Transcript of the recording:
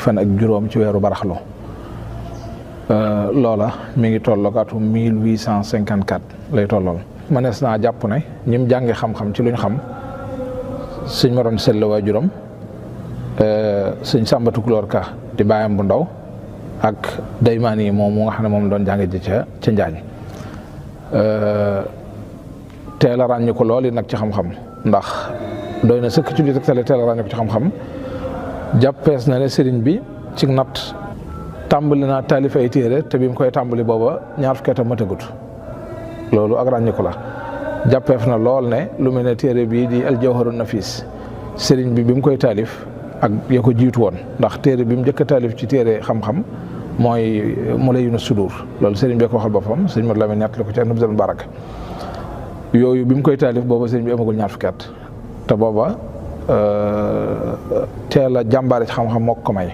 fan ak juróom ci weeru baraxlu loola mi ngi tolloog atum 1854 lay tollool. mënees naa jàpp ne ñim jànge xam-xam ci luñ xam sëñ Moroon Sell waajuram sëñ Sàmba Tukulóor Ka di baayam bu ndaw ak daymaan yi moom mu nga xam ne moom doon jànge ji ca Njaañ teel a ràññu ko lool yi nag ci xam-xam ndax doy na sëkk ci li teel a ràññu ko ci xam-xam jàppees na ne sëriñ bi ci natt tàmbali naa taalif ay téere te bi mu koy tàmbali booba ñaar fukki at a matagut loolu ak ràññu ko la jàppeef na lool ne lu mel ne téere bii di al jawharun nafis sëriñ bi mu koy taalif ak ya ko jiitu woon ndax téere bi mu njëkk a taalif ci téere xam-xam mooy Mulayyinu Sudur loolu sëriñ bi ko waxal boppam sëriñ Mor Lamin ñett la ko ci Nubzul Mubarak yooyu bi mu koy taalif booba sëriñ bi amagul ñaar fukki at te booba teel a jàmbaare ci xam-xam moo ko may